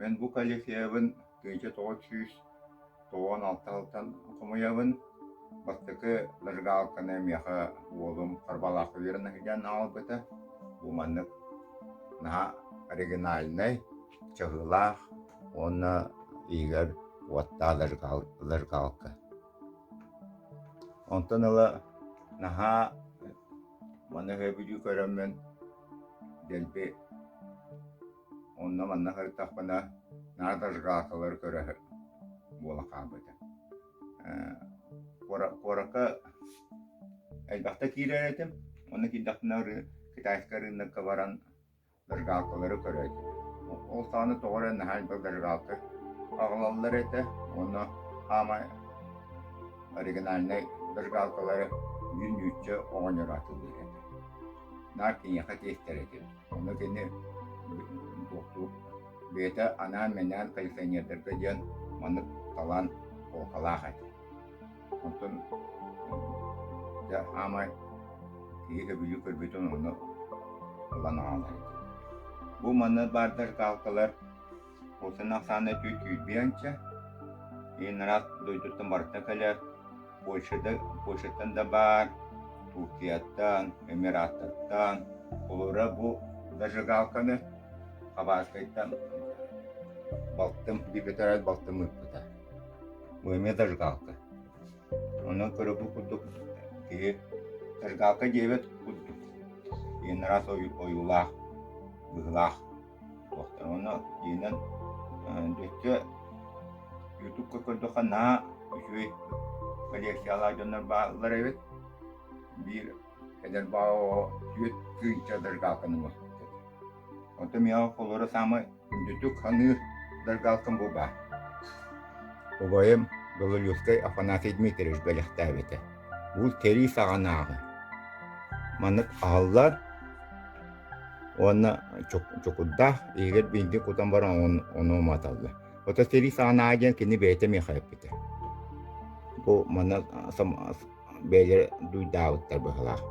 Мин бу коллекциябын 1996 сылтан хомуйабын. Бастакы зажигалканы миэхэ уолум Харбалаахха үөрэнэ сылдьан аҕалбыта. Бу маннык наһаа оригинальнай, чаһыылаах уонна иһигэр уоттаах зажигалка. Онтон ыла наһаа маны сөбүлүү көрөммүн дэлби Онно-манна сырыттахпына наар зажигалкалары көрө буола хаалбыта. Куоракка элбэхтэ киирэр этим, онно киирдэхпинэ китайскай рынокка баран зажигалкалары көрө этим. Ол саҕана тоҕо эрэ наһаа элбэх зажигалка аҕалаллар этэ уонна хаамай оригинальнай зажигалкалары биир нуучча оҕонньоро атыылыыр этэ. Наар киниэхэ тиэстэр этим. Ону кини туохтуур бэйэтэ анаан-минээн коллекционердарга диэн маннык талаан полкалаах этэ. Онтон дьэ хаамай киһи сөбүлүү көрбүтүн ону ылан аҕалар этэ. Бу манна баардар каалкалар Уопсайынан ахсаана түүрбүөнчэ, иин араас дойдуттан барыта кэлэр, Польшада, Польшаттан да баар, Турцияттан, Эмираттартан, холобура бу зажигалканы Хабаровскайтан балтым, бииргэ төрөөбүт балтым ыыппыта. Бу эмиэ зажигалка. Онон көрө бу курдук киһи зажигалка диэбэт курдук иин араас ойуулаах, быһыылаах Туохтар уонна дьиҥинэн өссө ютубка көрдөххө наһаа үчүгэй коллекциялаах дьоннор бааллар эбит. Биир эдэр баҕа оҕо 4 тыһыынча зажигалканы оҥостубут этэ. Онтон миэхэ холоро саамай күндүтүк саныыр зажигалкам бу баар. Убайым Белолюбскай Афанасий Дмитриевич бэлэхтээбитэ. Бу сэрии саҕанааҕы. Маннык аһыллар Уонна чокурдаах иһигэр биирдэ кутан баран ону уматаллар. Ото сэрии саҕанааҕы диэн кини бэйэтэ миэхэ эппитэ. Бу манна бэйэлэрэ дуйдаабыттар быһыылаах.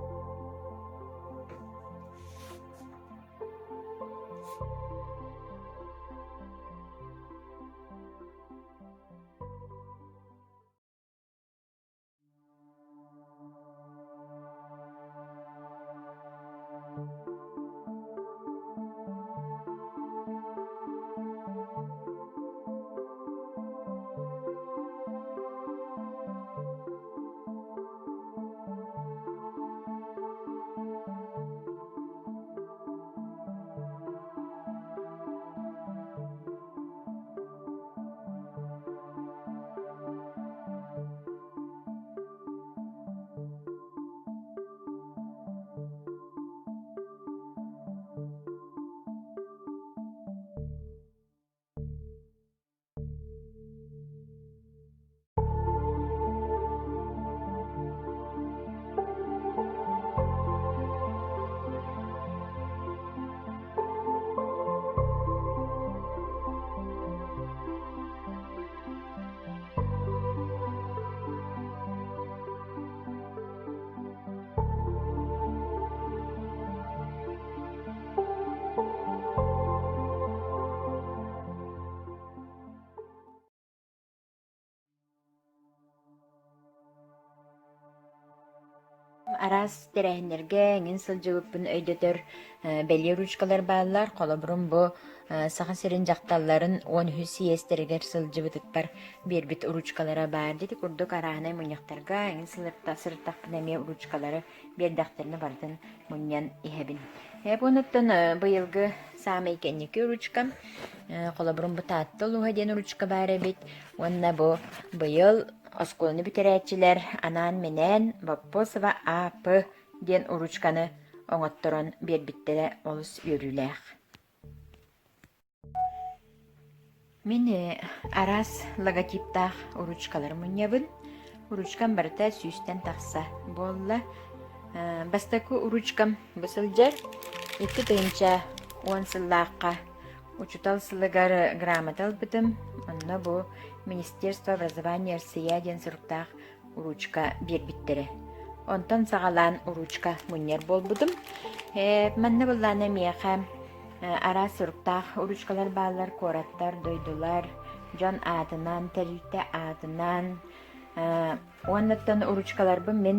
Араас тэрээһиннэргэ эҥин сылдьыбыппын өйдөтөр бэлиэ ручкалар бааллар. Холобурум бу Саха сирин дьахталларын 13 съезтэригэр сылдьыбытыппар биэрбит ручкалара баар. Ити курдук арааһынай мунньахтарга эҥин сырыттахпына эмиэ ручкалары биэрдэхтэринэ барытын мунньан иһэбин. Буонуттан быйылгы саамай кэнники ручкам холобурум бу Таатта улууһа диэн ручка баар эбит. Уонна бу быйыл Оскуоланы бүтэрээччилэр анаан-минээн Боппосова А.П. диэн уруучуканы оҥотторон биэрбиттэрэ олус үөрүүлээх. Мин араас логотиптаах уруучукалары мунньабын. Уруучукам барыта сүүстэн тахса буолла. Бастакы уруучукам бу сылдьар. 2010 сыллаахха Учутал сылыгар грамота ылбытым, онно бу Министерство образования Россия диэн суруктаах уруучка биэрбиттэрэ. Онтон саҕалаан уруучка мунньар буолбутум. Э, манна былаана миэхэ Араас суруктаах ручкалар бааллар, куораттар, дойдулар, дьон аатынан, тэрилтэ аатынан. Уоннаттан ручкаларбын мин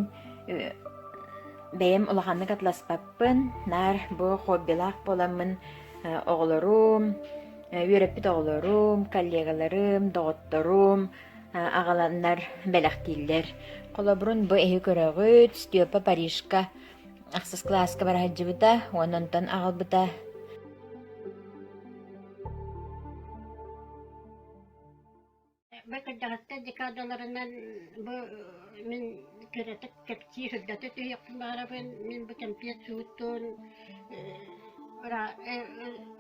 бэйэм улаханнык атласпаппын, наар бу хоббилаах буоламмын оҕолорум, үөрэппит оҕолорум, коллегаларым, доҕотторум аҕаланнар бэлэхтииллэр. Холобурун бу эһи көрөҕүт, Степа Парижка ахсыс кылааска бара сылдьыбыта уонна онтон аҕалбыта. Бу кырдьаҕастар декадаларынан бу мин кыратык кэпсии сырдата түһүөхпүн баҕарабын. Мин бу кэмпиэт сууттуун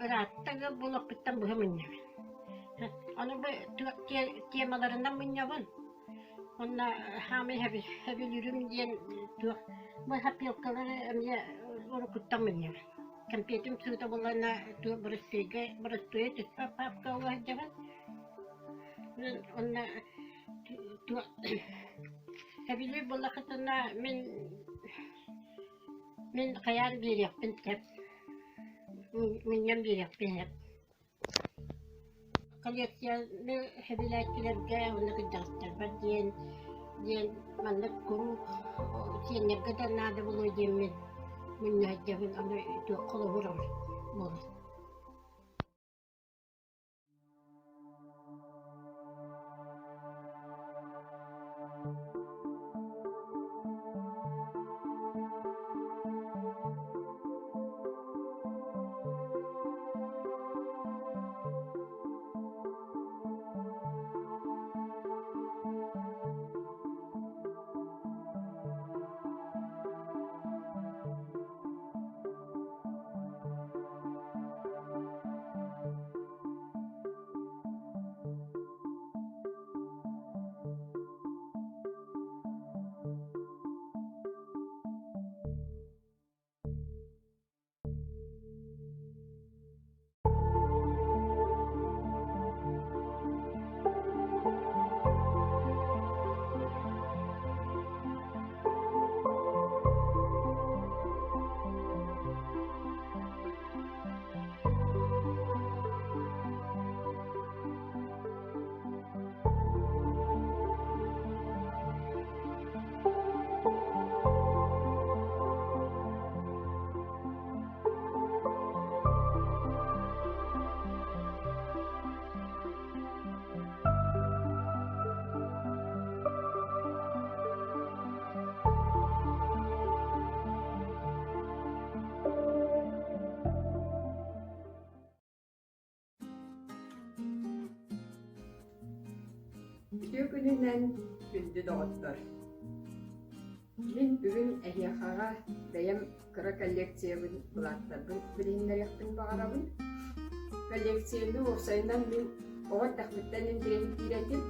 ыраатта ыал буолуохпуттан быһа мунньабын. Ону бу темаларынан мунньабын. Уонна хаамай хэбилүүрүм диэн туох бу хаппыалкалары эмиэ уруккуттан мунньабын. Кэмпиэтим сыыта буоллаҕына туох боростуойга боростуойа түспэт паапка ыла сылдьабын. Онно туох хэбилүүр буоллаххытына мин мин хайаан биэриэхпин сөп. Мунньан биэриэхпин сөп. Коллекцияны сөбүлээччилэргэ уонна кырдьаҕастарбар диэн диэн маннык куруук сиэннэргэ да наада буолуо диэммин мунньа сылдьабын аны туохха олоҕурар буолар. Үтүө күнүнэн күндү доҕоттор! Мин бүгүн эһиэхэҕэ бэйэм кыра коллекциябын былааттарбын билиһиннэриэхпин баҕарабын. Коллекцияны уопсайынан мин оҕо эрдэхпиттэн интэриэһиргиир этим.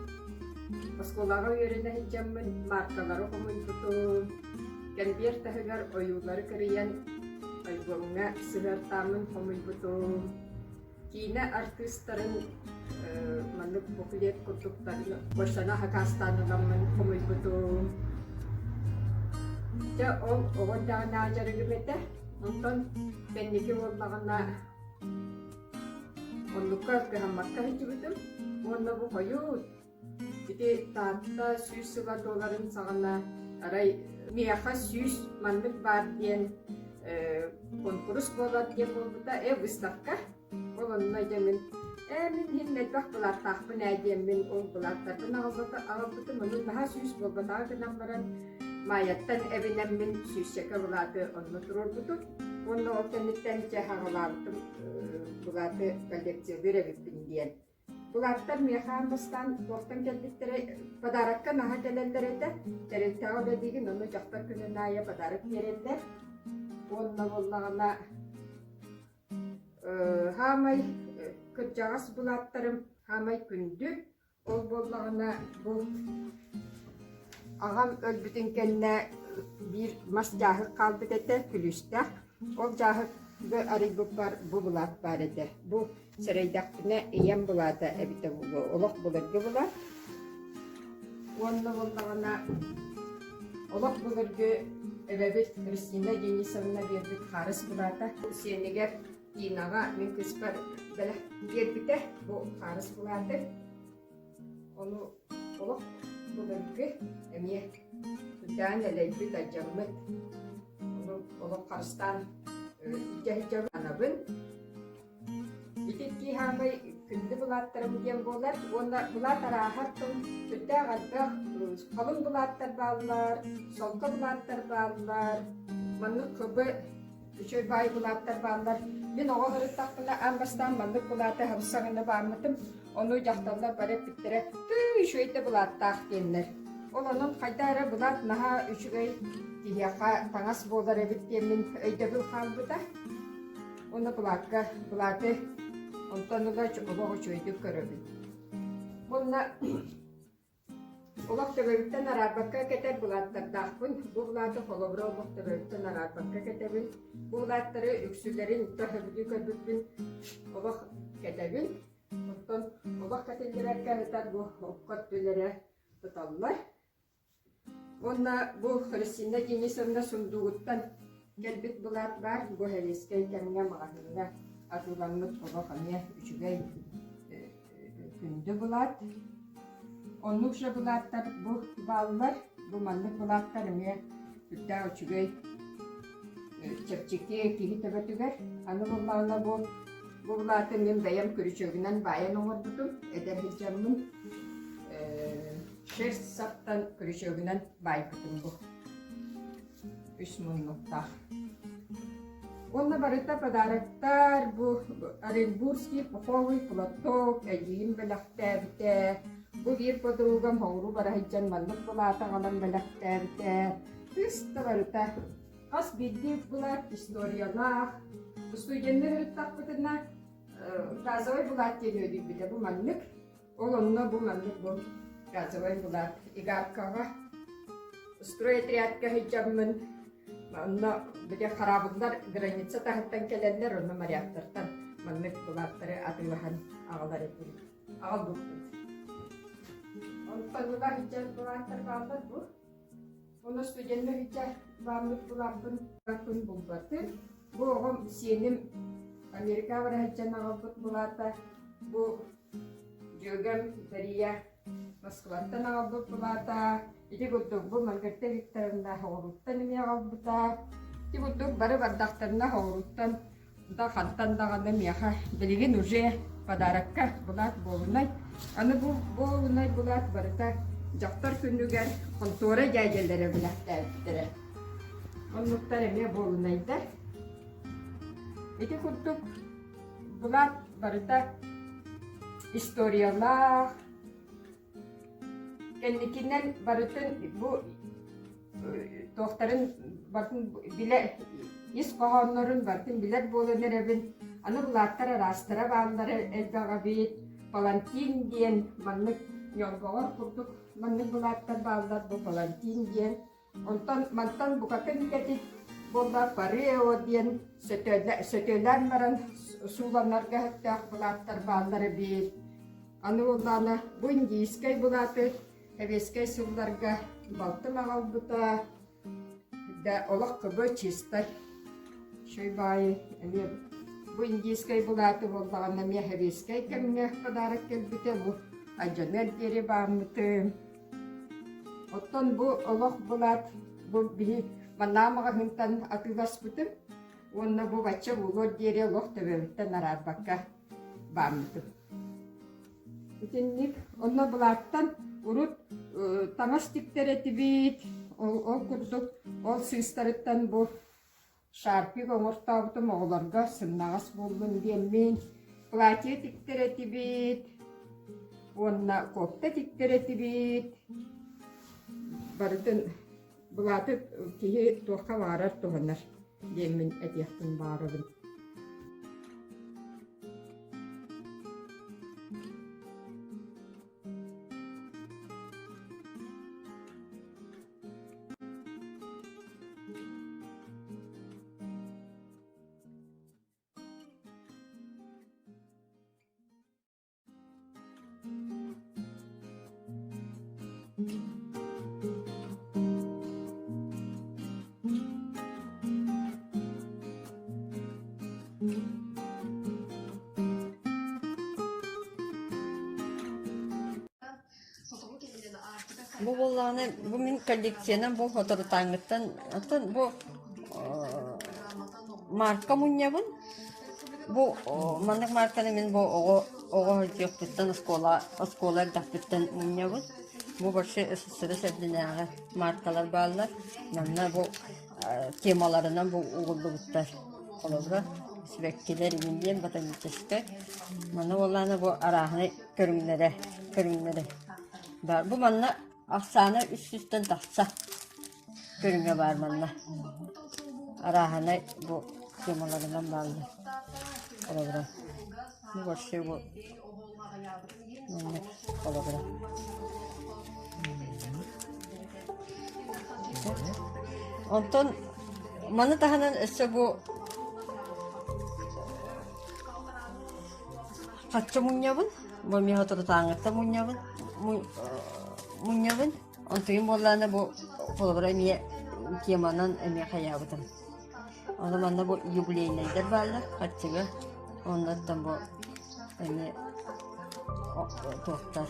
Оскуолаҕа үөрэнэ сылдьаммын мааркалары хомуйбутум, кэмбиэр таһыгар ойуулары кырыйан альбомҥа сыһыартааммын хомуйбутум. Киинэ артыыстарын маннык буклет курдуктарын почтаны хакаастаан ыламмын хомуйбутум. Дьэ ол оҕо эрдэҕинээҕи дьарыгым этэ. Онтон кэнники буоллаҕына оннукка кыһаммакка сылдьыбытым. Уонна бу хойут Ити Таатта 100 сыла туоларын саҕана арай миэхэ 100 маннык баар диэн куонкурус буолар диэн буолбута э выставка. Ол онно дьэ мин ээ мин иһин элбэх былааттаахпын ээ диэммин ол былааттарбын аҕалбытым ону наһаа 100 буолбатаҕа гынан баран Маайаттан эбинэммин сүүсчэкэ былааты онно туруорбутум уонна ол кэнниттэн чэ аҕалаабытым былааты коллекциялыыр эбиппин диэн. Булааттар миэхэ аан бастаан туохтан кэлбиттэрэ подарокка наһаа кэлэллэр этэ. Тэрилтэҕэ үлэлиигин, ону дьахтар күнүн аайы подарок биэрэллэр. Уонна буоллаҕына хаамай кырдьаҕас булааттарым хаамай күндү. Ол буоллаҕына бу аҕам өлбүтүн кэннэ биир мас дьааһык хаалбыт этэ, күлүүстээх. Ол дьааһыкты арыйбыппар бу былаат баар этэ. Бу Сэрэйдэхпинэ, ийэм былаата эбитэ буолуо, олох былыргы былаат. Уонна буоллаҕына, олох былыргы эбэбит Христина Денисовна биэрбит хаарыс былаата сиэнигэр. Тинаҕа мин кыыспар бэлэх биэрбитэ бу хаарыс былааты. Ону олох былыргы эмиэ сүрдээн элэйбит, алдьаммыт. Ону олох харыстаан илдьэ сылдьабын, анабын. Ити икки күндү былааттарым диэн буолар уонна былаат арааһа тыл сүрдээх элбэх халыҥ былааттар бааллар, солко былааттар бааллар, маннык кыбы үчүгэй баай былааттар бааллар. Мин оҕо сырыттахпына аан бастаан маннык былааты хабыс-саҥаны бааммытым, ону дьахталлар бары эппиттэрэ тыы үчүгэй да былааттаах диэннэр. Ол онон хайдах эрэ былаат наһаа үчүгэй киһиэхэ таҥас буолар эбит диэммин өйдөбүл хаалбыта. Уонна былаакка былааты онтон ыла олох үчүгэйдик көрөбүн. Уонна олох төбөбүттэн араарбакка кэтэр былааттардаахпын. Бу былааты холобура олох төбөбүттэн араарбакка кэтэбин. Бу былааттары үксүлэрин төһөбүлүү көрбүппүн олох кэтэбин. Оттон олох кэтиллибэккэ ыытар бу окко өттүлэрэ туталлар. Уонна бу Христина Денисовна сундуугуттан кэлбит былаат баар. Бу сэбиэскэй кэмҥэ маҕаһыыҥҥа атыыламмыт олох эмиэ үчүгэй күндү былаат. Оннук же былааттар бу бааллар. Бу маннык былааттар эмиэ сүрдээх үчүгэй чэпчэки киһи төбөтүгэр. Аны буоллаҕына бу бу былааты мин бэйэм күрүчүөгүнэн баайан оҥорбутум. Эдэр сылдьаммын Шерсть саптан күрүчүөгүнэн баайбытым бу. Үс муннуктаах. Уонна барыта подароктар бу Оренбургский пуховый платок эдьиийим бэлэхтээбитэ. Бу биир подругам хоҥуру бара сылдьан маннык былааты аҕалан бэлэхтээбитэ. Кыыс да барыта хас биирдии былаат историялаах. Студеннар ырыттахпытына газовай былаат диэн үөдүйбүтэ бу маннык. Ол онно бу маннык бу газовай былаат Игаркаҕа стройотрядка сылдьаммын онно били хараабыллар граница таһыттан кэлэллэр онно моряктартан маннык былааттары атыылаһан аҕалар этим аҕалбыппыт. Онтон ыла сылдьар былааттар бааллар бу. Ону студеннар сылдьар бааммыт былааппын былааппын булбатым. Бу оҕом сиэним Америка бара сылдьан аҕалбыт былаата бу Дьүөгэм Дария Москваттан аҕалбыт былаата, ити курдук бу Маргарита Викторовна Хоҕуруттан эмиэ аҕалбыта. Ити курдук бары бардахтарына Хоҕуруттан да хантан даҕаны миэхэ билигин уже подарокка былаат буолунай. Аны бу буолунай былаат барыта дьахтар күнүгэр хонтуора дьээдьэлэрэ бэлэхтээбиттэрэ. Оннуктар эмиэ буолунайдар. Ити курдук Былаат барыта историялаах, кэнникинэн барытын бу туохтарын барытын билэ ис хоһооннорун барытын билэр буолан эрэбин. Аны былааттар араастара бааллара элбэх эбит. Палантин диэн маннык ньолбоҕор курдук маннык былааттар бааллар бу палантин диэн. Онтон мантан букатын кэтит буолла парео диэн сөтүөлээн баран сууланарга сөптөөх былааттар бааллар эбит. Аны буоллаҕына бу индийскэй былааты сэбиэскэй сылларга балтым аҕалбыта да олох кыбы чистай үчүгэй баайы эмиэ бу индийскэй былааты буоллаҕына эмиэ сэбиэскэй кэмҥэ подарок кэлбитэ бу алдьаныар диэри бааммытым. Оттон бу олох былаат бу биһи маннаа маҕаһыынтан атыыласпытым уонна бу бачча буолуор диэри олох төбөбүттэн араарбакка бааммытым. Итинник онно былааттан урут таҥас тиктэр этибит, ол, ол курдук ол сыыстарыттан бу Шарпик оҥортообутум оҕолорго сымнаҕас буоллун диэммин, платье тиктэр этибит уонна кофта тиктэр этибит. Барытын былааты киһи туохха баҕарар туһанар диэммин этиэхпин баҕарабын. Бу буоллаҕына, бу мин коллекциянан бу соторутааҥҥыттан оттон бу марка мунньабын. Бу маннык марканы мин бу оҕо оҕо сылдьыахпыттан оскуола оскуола эрдэхпиттэн мунньабын. Бу вообще СССР эрдинээҕи маркалар бааллар. Манна бу темаларынан бу угуллубуттар. Холобура, сибэккилэр иҥин диэн ботаническай. Манна буоллаҕына бу арааһынай көрүҥнэрэ көрүҥнэрэ баар. Бу манна ахсаана үс сүүстэн тахса көрүҥэ баар манна. Арааһынай бу темаларынан бааллар. Холобура, бу вообще бу маннык холобура. Онтон маны таһынан өссө бу Хаччы мунньабын, бу эмиэ соторутааҥҥыттан мунньабын, мунньабын. Онтуйум буоллаҕына бу холобура эмиэ теманан эмиэ хайаабытым. Ону манна бу юбилейнайдар бааллар хаччыга. Оннуттан бу эмиэ туохтар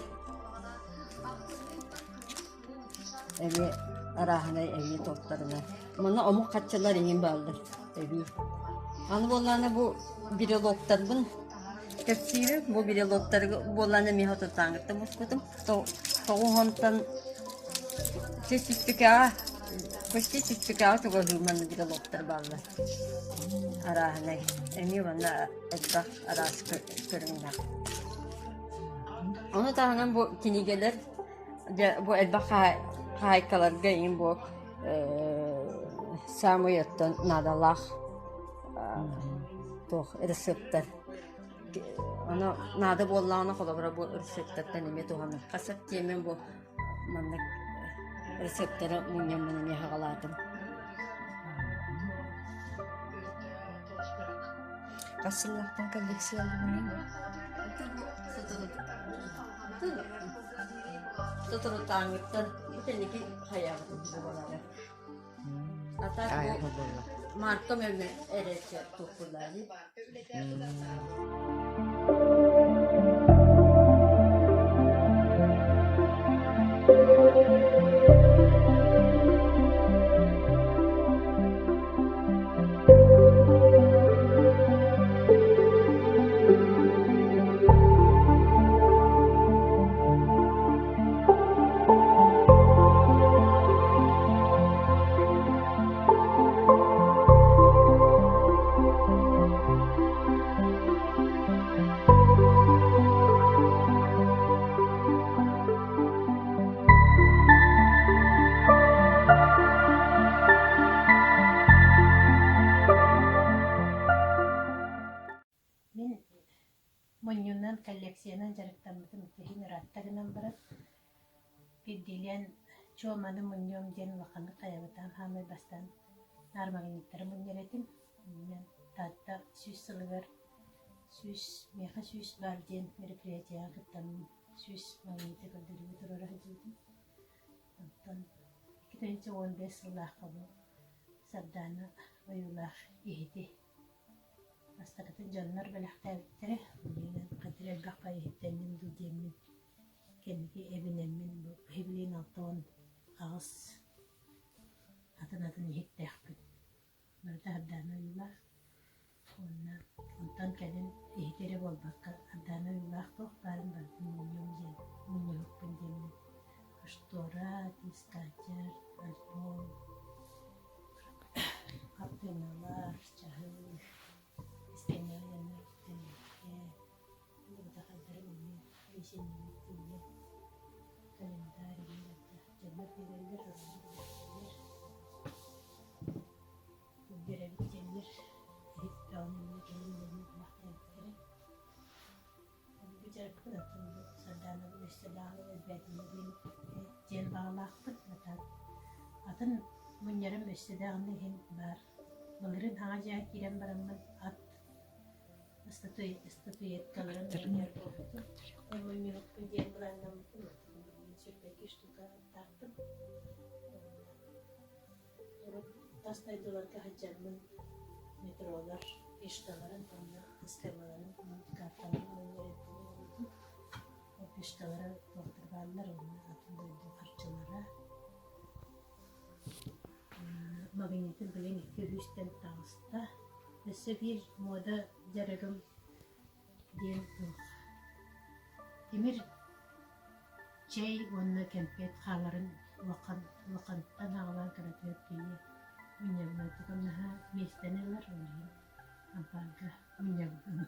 Эмиэ арааһынай эмиэ туохтарынан. Манна омук хаччылар иҥин бааллар эбии. Аны буоллаҕына бу брелоктарбын кэпсиибин. Бу брелоктары буоллаҕына эмиэ хотутааҥҥыттан муспутум. Тоҕуһунтан сүүс почти сүүсчүкэҕэ чугаһыыр манна брелоктар бааллар. Арааһынай. Эмиэ манна элбэх араас көрүҥнээх. Ону таһынан бу кинигэлэр Дьэ, бу элбэх хаһаайкаларга иҥин бу саамай оттон наадалаах туох рецептэр. Ону наада буоллаҕына холобура бу рецептэртэн эмиэ туһаныахха сөп диэммин бу маннык рецептэри мунньаммын эмиэ саҕалаатым. Хас сыллаахтан коллекциялыыбыный? Соторутааҥҥыттан бу кэнники хайаабытым буолара. А так бу Марта мөмө эрэ туппулари. Мин мунньунан, коллекциянан дьарыктаммытым иһин ыраатта гынан баран, биирдиилээн чуо маны мунньуом диэн улаханнык хайабытаан хаамай бастаан наар магниттары мунньар этим. Мунньан Таатта 100 сылыгар 100 миэхэ 100 баар диэн мероприятиеҕа кыттаммын 100 магниты көрдөрүүгэ туруора сылдьыбытым. Онтон 2015 сыллаахха бу Сардаана ойуулаах иһити Бастакытын дьоннор бэлэхтээбиттэрэ, билигин хатыр элбэх баҕайы иһиттэнним дуу диэммин, кэнники эбинэммин бу билигин 68 атын-атын иһиттээхпин. Барыта Ардаана ойуулаах уонна онтон кэлин иһити эрэ буолбакка Ардаана ойуулаах туох баарын барытын мунньуом диэн мунньуһукпун диэммин штора, скатерть, альбом Хартыыналар, чаһы, истиэнэҕэ тэллэххэ, бытахайдары эмиэ висеннэбит тиийэ, календарь дьоннор биэрэллэр, оҕолор биэрэллэр, биэрэбит диэннэр иһит бөҕөнү эмиэ кэлин дьоннор бэлэхтээбиттэрэ. Бу дьарыкпын атын бу Сардаанабын өссө даҕаны элбээтиннэриим диэн баҕалаахпын. Атын мунньарым өссө даҕаны иһин баар. Былырыын хаҥа дьиэҕэ киирэн бараммын ат статуэткаларын мунньар буолбутум. Ол мунньубуппун диэн былааннаммытым. Сүүрбэкки штука аттаахпын. Урут тас дойдуларга сылдьаммын метролар фишкаларын уонна схемаларын карталарын мунньар этим. Ол фишкалары туохтары. бааллар уонна атын дойду харчылара. Магнитым билигин икки үһүстэн таҕыста. Өссө биир муода дьарыгым диэн туох тимир чэй уонна кэмпиэт хааларын улахан улахантан аҕалаан кыратыгар тиийэ мунньабын наһаа миэстэни ылар ол иһин ампаарга мунньабын.